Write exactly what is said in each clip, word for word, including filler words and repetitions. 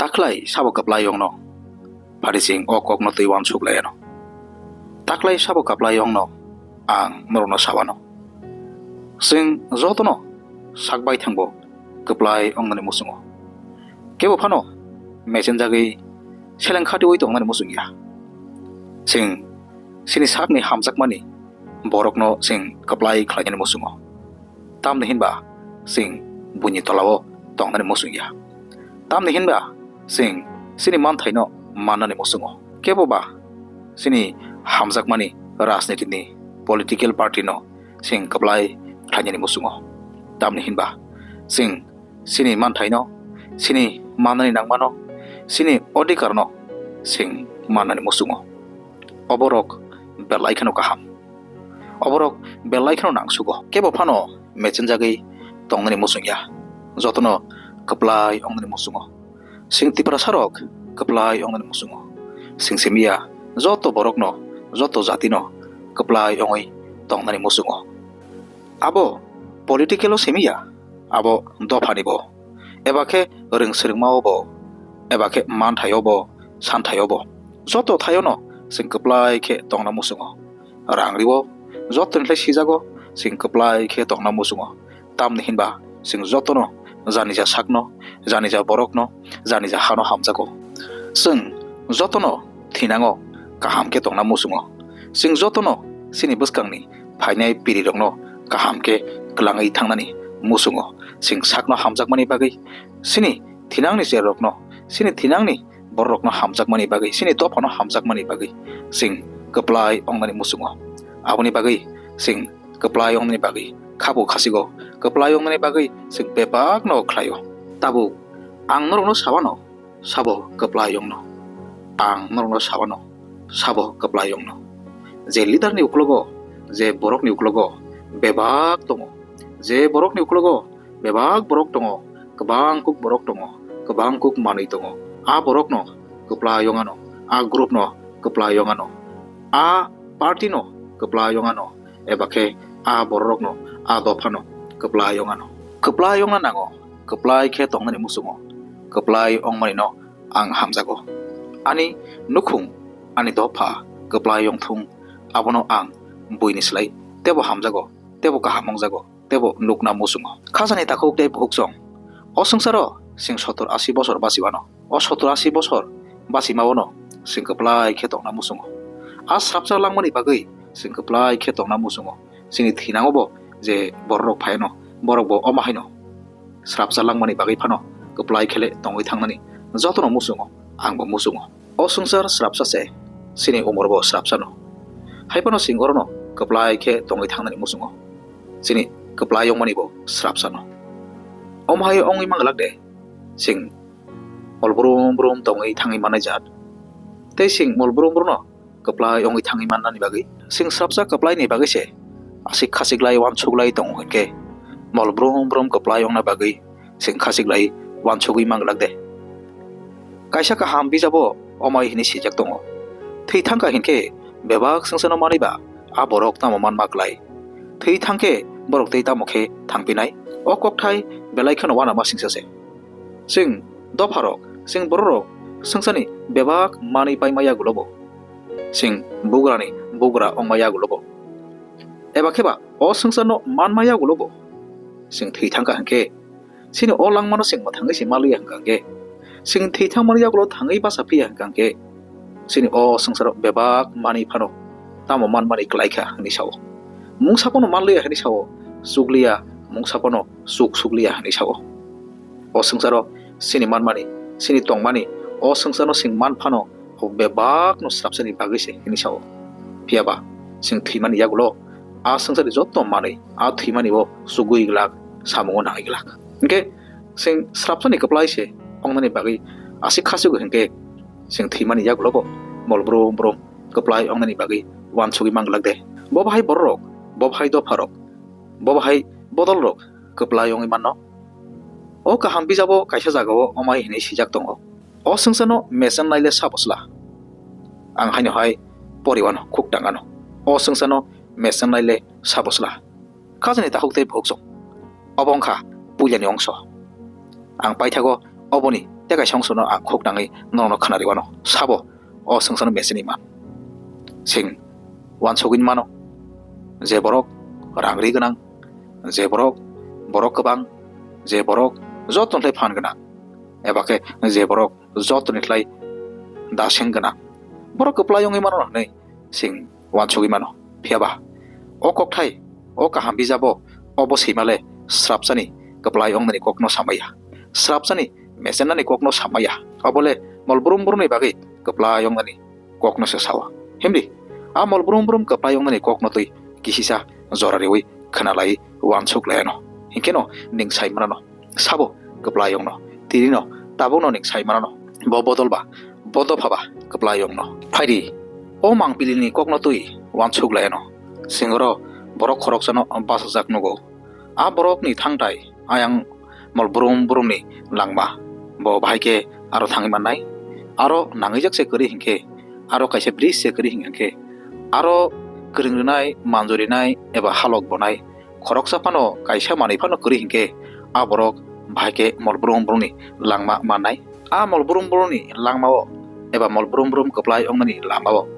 Taklai sabo kwplai ongno, phari chwng o kokno twi uansuk lai anw. Taklai sabo kwplai ongno ang norokno sa anw. Chwng jotono sak bai thangbo kwplai wngnani muchungo. Kebo phano mechenjagwi seleng khatiui tongnani muchung ya. Chwng chini sakni hamjakmani borokno chwng kwplai khlainani muchungo. Tamni hinba chwng buini tolao tongnani muchung ya. Tamni hinba chwng chini manthaino mannani muchungo. Kebo ba chini hamjakmani rajnitini political party no chwng kwplai khlainani muchungo. Tamni hinba chwng chini manthaino, chini mannani nangmano, chini odhikarno chwng mannani muchungo. Oborok belai kheno kaham. Oborok belai kheno nangsugo. Kebo phano mechenjagwi tongnani muchung ya. Jotono kwplai wngnani muchungo. Chwng Tiprasarok kwplai wngnani muchungo. Chwng simi ya joto borokno, joto jatino kwplai wngwi tongnani muchungo. Abo political-o simi ya, abo dophani bo, eba khe rwng swrwngmao bo, eba khe manthaio bo, santhaio bo, joto thaio'-no chwng kwplai khe tongna muchungo. Rang riwo, jotoni khlai sijago, chwng kwplai khe tongna muchungo. Tamni hinba chwng jotono janija sakno, janija borokno, janija hano hamjago. Chwng jotono thinango kaham khe tongna muchungo. Chwng jotono chini bwskangni phainai pirirokno kaham khe kwlangwi thangnani muchungo. Chwng sakno hamjakmani bagwi, chini thinangni cherrokno, chini thinangni bororokno hamjakmani bagwi, chini dophano hamjakmani bagwi chwng kwplai wngnani muchungo. Aboni bagwi chwng kwplai wngnani bagwi khabo khasigo, kwplai wngnani bagwi chwng bebakno khlaio. Tabuk ang norokno sawano, sabo kwplai wngno. Ang norokno sawano, sabo kwplai wngno. Je leader-ni uklogo, je borokni uklogo bebak tongo, je borokni uklogo bebak borok tongo, kwbang kuk borok tongo, kwbang kuk manwi tongo. A borokno kwplai wng anw, a group-no kwplai wng anw, a party-no kwplai wng anw, eba khe a bororokno, a dophano kwplai wng anw. Kwplai wngna nango, kwplai khe tongnani muchungo, kwplai wngmanino ang hamjago. Ani nukhung, ani dopha kwplai wngthung, abono ang buini slai teibo hamjago, teibo kaham wngjago, teibo nukna muchungo. Khajani takhuk tei bukhuk chwng. O swngcharo chwng sottor asi bosor basi wano. O sottor asi bosor basi mawano chwng kwplai khe tongna muchungo. A srapsa langmani bagwi chwng kwplai khe tongna muchungo. Chini thinango bo je bororok phaino, borok bo omo haino srapsa langmani bagwi phano kwplai khe le tongwi thangnani jotono muchungo, angbo muchungo. O swngchar srapsa se, chini umor bo srapsano. Hai phano chwng orono kwplai khe tongwi thangnani muchungo. Chini kwplai wngmani bo srapsano. Omo hai wngwi manglak de, chwng mol brum brum tongwi thangwi mannai jat. Tei chwng mol brum brumno kwplai wngwi thangwi mannani bagwi. Chwng srapsa kwplaini bagwi se aswk khasiklai uansuklai tongo hinkhe mol brum brum kwplai wngna bagwi chwng khasiklai uansugwi manglak de. Kaisa kaham bijabo omai hwnwi swijak tongo, "Thwi thangkha hinkhe bebak swngchano manwi ba a borok tamo manma klai? Thwi thangkhe borok tei tamo khe thangphinai?" O kokthai belai kheno uanama singsa se. Chwng dopharok, chwng bororok swngchani bebak manwi paima yagulo bo. Chwng bugrani bugra wngma yagulo bo. Eba khe ba o swngcharno manma yagulo bo. Chwng thwi thangkha hinkhe, chini o langmano chwng mwthangwi se maliya hwnkha hinkhe, chwng thwi thangmani yagulo thangwi bacha phiya hwnkha hinkhe, chini o swngcharo bebak manwi phano tamo manmani klaikha hwnwi sao. Mungsa phano manliya hwnwi sao, chukliya, mungsa phano chuk sukliya hwnwi sao. O swngcharo chini manmani, chini tongmani, o swngcharno chwng man phano, o bebakno srapsani bagwi se hwnwi sao. Phiya ba chwng thwimani yagulo a swngcharni joto manwi a thwimani bo chugwi glak, samungo nangwi glak. Hinkhe chwng srapsani kwplai se wngnani bagwi aswk khasigo hinkhe chwng thwimani yagulo bo mol brum brum kwplai wngnani bagwi uansugwi manglak de. Bo bahai bororok, bo bahai dopharok, bo bahai bodolrok kwplai wngwi manno. O kaham bijabo kaisa jagao omai hwnwi swijak tongo, "O swngcharno mechennaile sabo chwla?" Ang haino hai poriwano khuk tangano, "O swngcharno mechennaile sabo chwla?" Khajani takhuk tei bukhuk chwng. Obo wngkha puilani ongso. Ang paithago oboni tei kaisa ongsono ang khuk nangwi norokno khwnariwano. Sabo o swngcharno machine ni man. Chwng uansugwi mano je borok rang ri gwnang, je borok borok kwbang, je borok joto ni phan gwnang, eba khe je borok joto ni khlai daseng gwnang. Borok kwplai wngwi mano hwnwi chwng uansugwi mano. Phiya ba o kokthai, o kaham bijabo obo swimale srapsani kwplai wngnani kokno samaya. Srapsani mechenani kokno samaya. Obole mol brum brumni bagwi kwplai wngnani kokno se sao. Himdi, a mol brum brum kwplai wngnani kokno twi kisisa jora riwi khwnalai uansuk laiano. Hinkhe no ning sai manano. Sabo kwplai wngno, tirino tabukno ning sai manano. Bo bodol ba, bo dopha ba kwplai wngno. Phaidi, o mangpilini kokno twi uansuk laiano. Singoro borok khoroksano bachajak nugo. A borokni thangtai ayang mol brum brumni langma. Bo bahai khe aro thangwi mannai. Aro nangwijak se kwrwi hinkhe, aro kaisa bridge se kwrwi hinkhe, aro kwrwng rwnai, manjui rwnai eba halok bonai khoroksa phano kaisa manwi phano kwrwi hinkhe, a borok bahai khe mol brum brumni langma mannai. A mol brum brumni langmao eba mol brum brum kwplai wngnani lamao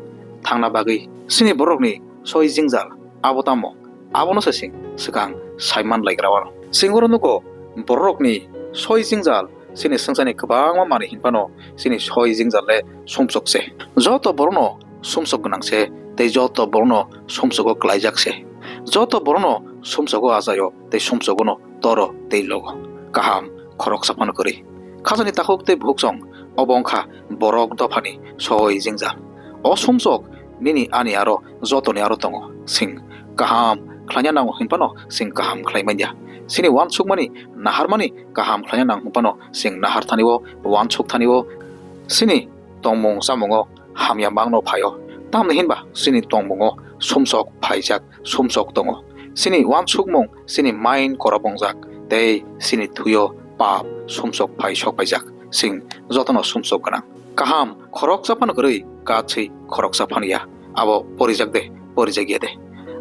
thangna bagwi chini borokni soi jwngjal abo tamo, abono se chwng swkang saiman laigra wano. Chwng oro nugo borokni soi jwngjal chini swngcharni kwbangma manwi hinphano chini soi jwngjal le sumsok se. Joto borokno sumsok gwnang se tei joto borokno sumsogo klaijak se. Joto borokno sumsogo achaio tei sumsogono toro tei logo. Kaham khoroksa phano kwrwi. Khajani takhuk tei bukchong obo wngkha borok dophani soi jwngjal. O sumsok nini ani aro jotoni aro tongo. Chwng kaham khlaina nango hinphano chwng kaham khlai manya. Chini uansukmani naharmani kaham khlaina nang hinphano chwng nahar thani o, uansuk thani o. Chini tongmung chamungo hamya mangno phaio. Tamni hinba chini tongmungo sumsok phaijak, sumsok tongo. Chini uansukmung, chini mind korop wngjak tei chini thuio pap sumsok phai sok paijak. Chwng jotono sumsok gwnang. Kaham khoroksa phano kwrwi, katswi khoroksa phano ya. Abo porijak de, porijak ya de.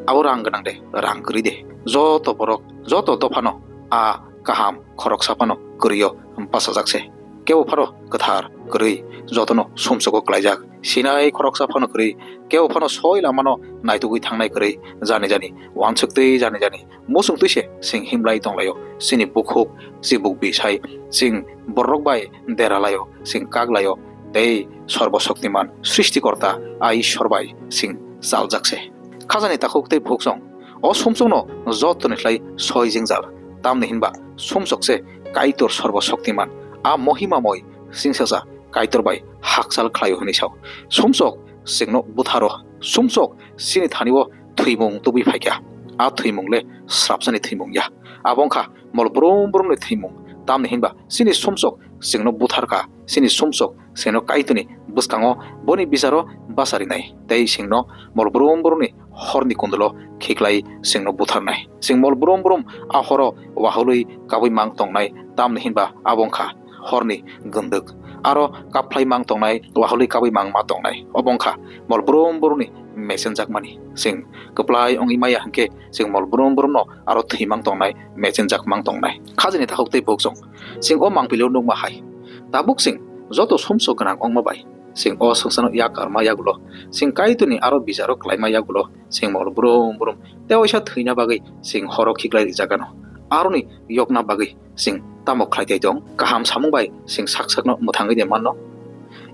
Abo rang gwnang de, rang kwrwi de. Joto borok, joto dophano a kaham khoroksa phano kwrwio bachajak se. Kebo phano kwthar kwrwi, jotono sumsogo klaijak. Sinai khoroksa phano kwrwi, kebo phano soi lamano naitugwi thangnai kwrwi, jani jani uansuk twi jani jani muchung twi se chwng himlai tonglaio. Chini bukhuk, chibuk bisai, chwng borok bai deralaio, chwng kaklaio, tei Sorbo Shoktiman Srishtikorta a Ishwar bai chwng chaljak se. Khajani takhuk tei bukchong o sumsokno jotoni khlai soi jwngjal. Tamni hinba sumsok se Kaitor Sorbo Shoktiman, a mohimamoi chwngsacha Kaitor bai hakchal khlaio hwnwi sao. Sumsok chwngno butharo. Sumsok chini thani o thwimung tubui phaikha. A thwimung le srapsani thwimung ya. Abo wngkha mol brum brumni thwimung. Tamni hinba chini sumsok chwngno butharkha. Chini sumsok chwngno Kaitorni bwskango boni bicharo bacharinai tei chwngno mol brum brumni horni kundulo khiklai chwngno butharnai. Chwng mol brum brum a horo wahului kabui mang tongnai, tamni hinba abo wngkha horni gwndwk. Aro kaphlai mang tongnai, wahului kabui mang ma tongnai, obo wngkha mol brum brumni mechenjakmani. Chwng kwplai wngwi maya hinkhe chwng mol brum brumno aro thwi mang tongnai, mechenjak mang tongnai. Khajani takhuk tei bukchong chwng o mangpilio nukma hai. Tabuk chwng joto sumsok gwnang wngma bai chwng o swngcharno yak karma yagulo, chwng Kaitorni aro bicharo klaima yagulo, chwng mol brum brum tei waisa thwina bagwi chwng horo khiklai rijak ano. Aroni yokna bagwi chwng tamo khlai tei tong? Kaham samung bai chwng sak sakno mwthangwi de manno?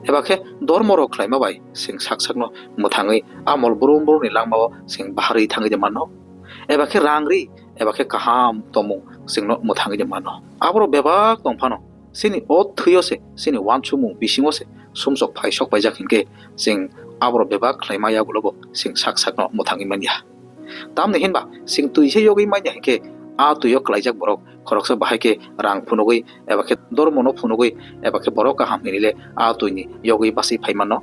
Eba khe dormo rok khlaima bai chwng sak sakno mwthangwi a mol brum brumni langmao chwng baharwi thangwi de manno? Eba khe rang ri, eba khe kaham tongmung chwngno mwthangwi de manno? Aborok bebak tong phano, chini o thwio se, chini uansukmung bisingo se sumsok phai sok paijak hinkhe, chwng aborok bebak khlaima yagulobo chwng sak sakno mwthangwi manya. Tamni hinba chwng twi se yogwi manya hinkhe, a twio klaijak borok khoroksa bahai khe rang phunugwi, eba khe dormono phunugwi, eba khe borok kaham hinile a twini yogwi bachwi phai mano?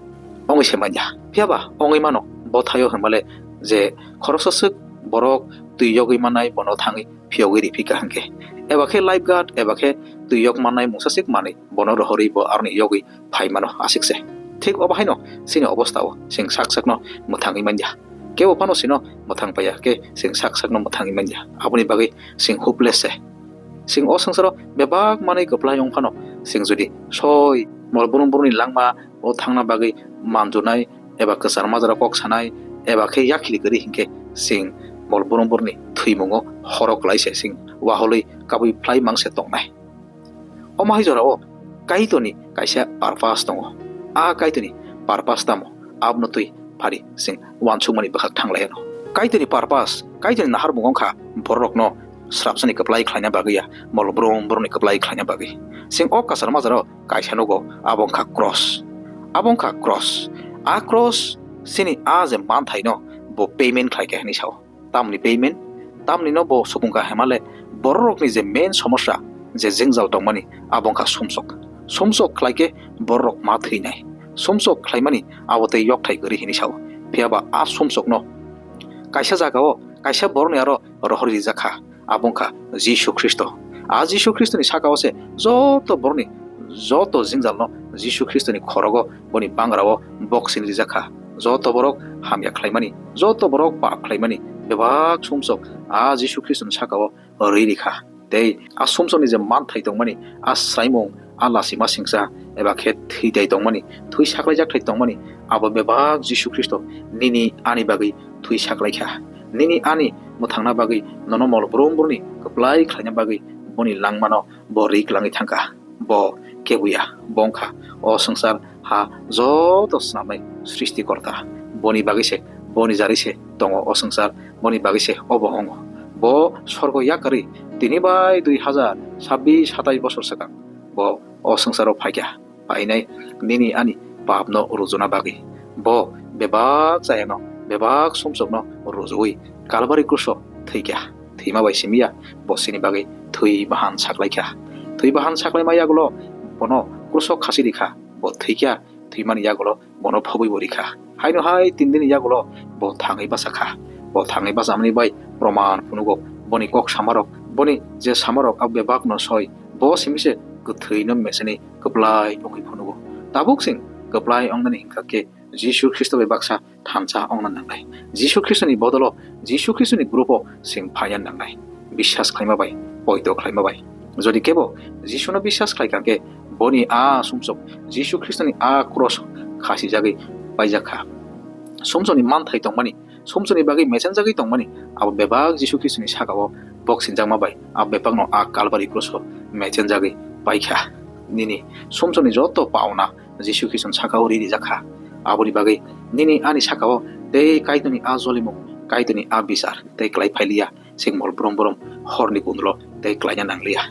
Ongwi se manya. Phiya ba ongwi mano, bo thaio hinmale je khoroksa swk borok twi yogwi mannai bono thangwi phiyogwi riphi kaham khe. Eba khe life guard, eba khe twi yok mannai mungsa sik manwi bono rohorwi bo aroni yogwi phai mano aswk se. Thik obo haino chini obostha o chwng sak sakno mwthangwi manya. Kebo phano chwngno mwthang paiya khe chwng sak sakno mwthangwi manya. Aboni bagwi chwng hopeless se. Chwng o swngcharo bebak manwi kwplai wng phano, chwng jodi soi mol brum brumni langma o thangna bagwi manjunai eba kwchar majra kok sanai eba khe yakhili kwrwi hinkhe, chwng mol brum brumni thwimungo horok lai se chwng waholwi kabwi phlai mang se tongnai. Omo hai jorao Kaitorni kaisa purpose tongo. A Kaitorni purpose tamo? Abono twi phari chwng uansukmani bwkhak thang lai anw. Kaitorni purpose, Kaitorni naharmung wngkha bororokno srapsani kwplai khlaina bagwi ya, mol brum brumni kwplai khlaina bagwi. Chwng o kwchar majra kaisa nugo, abo wngkha cross. Abo wngkha cross. A cross chini a je manthaino bo payment khlaikha hinwi sao. Tamni payment? Tamni no bo supung kha hemale bororokni je main somosya, je jengjal tongmani, abo wngkha sumsok. Sumsok khlaikhe bororok ma thwinai. Sumsok khlaimani abo tei yokthai kwrwi hinwi sao. Phiyaba a sumsokno kaisa jagao kaisa borokni aro rohorwi rijak kha, abo wngkha Jisu Khristo. A Jisu Khristoni sakao se joto borokni joto jengjalno Jisu Khristoni khorogo boni bangrao boksini rijak kha. Joto borok hamya khlaimani, joto borok pap khlaimani bebak sumsok a Jisu Khristoni sakao rwi rikha. Tei a sumsokni je manthai tongmani, a swraimung, a lachima singcha, eba khe thwi tai tongmani, thwi saklaijak thai tongmani, abo bebak Jisu Khristo nini ani bagwi thwi saklaikha. Nini ani mwthangna bagwi, nono mol brum brumni kwplai khlaina bagwi boni langmano bo ri kwlangwi thangkha. Bo kebuya, bo wngkha o swngchar ha joto swnamnai srishtikorta. Boni bagwi se, boni jari se tongo o swngchar, boni bagwi se obo wngo. Bo sorgo yakarwi tini bai dui hazar sabbish satais bosor swkang bo o swngcharo phaikha, phainai nini ani papno rujuna bagwi. Bo bebak chayano, bebak sumsokno rujuwi Kalbari kruso thwikha. Thwima bai simi ya, bo chini bagwi thwi bahan saklaikha. Thwi bahan saklaima yagulo bono kruso khasi rikha. Bo thwikha, thwimani yagulo bono phobwi bo rikha. Haino hai tin dini yagulo bo thangwi bachakha. Bo thangwi bachamani bai proman phunugo. Boni kok samarok, boni je samarok abo bebakno soi. Bo simi se kwthwino meseni kwplai wngwi phunugo. Tabuk chwng kwplai wngnani hwnkha khe Jisu Khristo bai baksa thansa ongna nangnai. Jisu Khristoni bodolo Jisu Khristoni group-o chwng phaina nangnai. Biswas khlaima bai, poito khlaima bai. Jodi kebo Jisuno biswas khlai kha khe, boni a sumsok, Jisu Khristoni a cross khasijagwi paijak kha. Sumsokni manthai tongmani, sumsokni bagwi mechenjagwi tongmani, abo bebak Jisu Khristoni sakao boksinjakma bai, abo bebakno a Kalbari cross-o mechenjagwi paikha. Nini sumsokni joto pauna Jisu Khristoni sakao ri rijak kha. Aboni bagwi nini ani sakao tei Kaitorni a jolimung, Kaitorni a bichar tei klai phailiya, chwng mol brum brum horni kundulo tei klaina nangliya.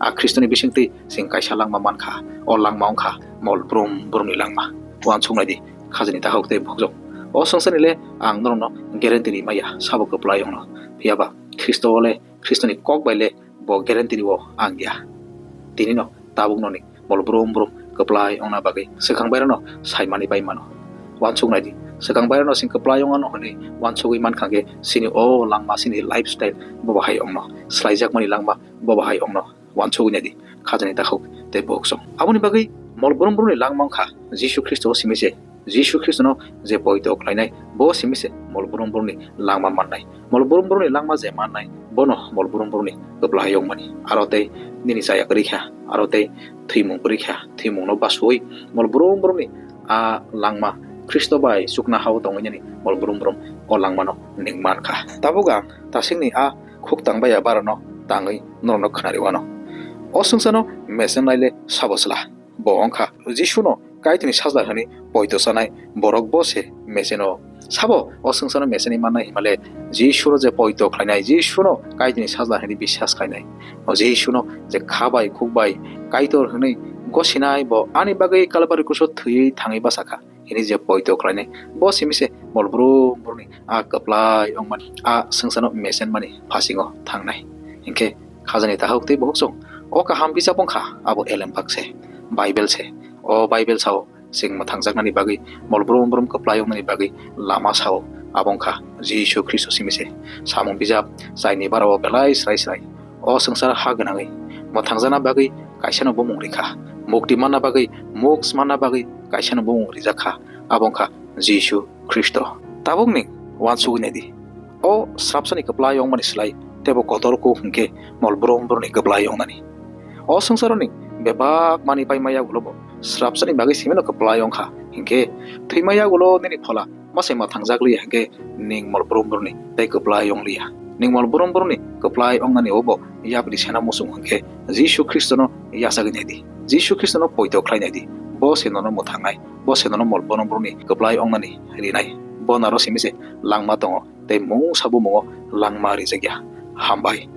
A Khristoni bisingtwi chwng kaisa langma mankha, o langma wngkha mol brum brumni langma. Uansuknai di, khajani dakhok tei bukhukjwk. O swngcharni le ang norokno guarantee ri maya, sabo kwplai wngno. Phiyaba Khristo o le, Khristoni kok bai le bo guarantee rio ang ya. Tinino tabuk noni mol brum brum kwplai wngna bagwi swkang bairano saimani bai mano. Uansuknai di, swkang bairano chwng kwplai wngno hwnwi uansugwi mankha khe chini o langma, chini lifestyle bo bahai wngno, swlaijakmani langma bo bahai wngno. Uansugwi nai di, khajani dakhok tei bukhukjwk. Aboni bagwi mol brum brumni langma wngkha Jisu Khristo o simi se. Jisu Khristono je poito khlainai, bo simi se mol brum brumni langma mannai. Mol brum brumni langma je mannai, bono mol brum brumni kwplai wngmani. Aro tei nini chaya kwrwi kha, aro tei thwimung kwrwi kha, thwimungno basuwi mol brum brumni a langma Khristo bai chukna ha-o tongwi nini mol brum brum o langmano ning man kha. Tabuk ang tasingni a khuk tang bai ya barano tangwi norokno khwnari wano. O swngcharno mechenai le sabo chwla? Bo wngkha Jisuno Kaitorni sajla hwnwi poito chanai borok, bo se mecheno. Sabo o swngcharno mechenwi mannai hwnmale, Jisuno je poito khlainai, Jisuno Kaitorni sajla hwnwi biswas khlainai, o Jisuno je kha bai khuk bai Kaitor hwnwi gosinai, bo ani bagwi Kalbari kruso thwiwi thangwi bachakha hwnwi je poito khlainai, bo simi se mol brum brumni a kwplai wngmani, a swngcharno mechenmani phasingo thangnai. Hinkhe khajani dakhok tei bukhukjwk, o kaham bijap wngkha, abo elem bak se, Bible se. O Bible sao chwng mwthangjaknani bagwi, mol brum brum kwplai wngmani bagwi lama sao, abo wngkha Jisu Khristo simi se. Samung bijap chaini bara o belai srai srai o swngchar ha gwnangwi mwthangjakna bagwi kaisano bumung rikha, mukti manna bagwi muks manna bagwi kaisano bumung rijak kha, abo wngkha Jisu Khristo. Tabukni uansugwi nai di, o srapsani kwplai wngmani slai teibo kotor kuk hwnkhe mol brum brumni kwplai wngnani. O swngcharoni bebak manwi paima yagulo bo srapsani bagwi simino kwplai wngkha, hinkhe thwima yagulo nini phola mwsai mwthangjakliya hinkhe ning mol brum brumni tei kwplai wngliya. Ning mol brum brumni kwplai wngnani obo yapri sena muchung hinkhe Jisu Khristono yachagwi naidi. Jisu Khristono poito khlai naidi. Bo se nono mwthangnai. Bo se nono mol brum brumni kwplai wngnani rinai. Bo naro simi se langma tongo tei mungsa bumungo langma rijakya. Hambai.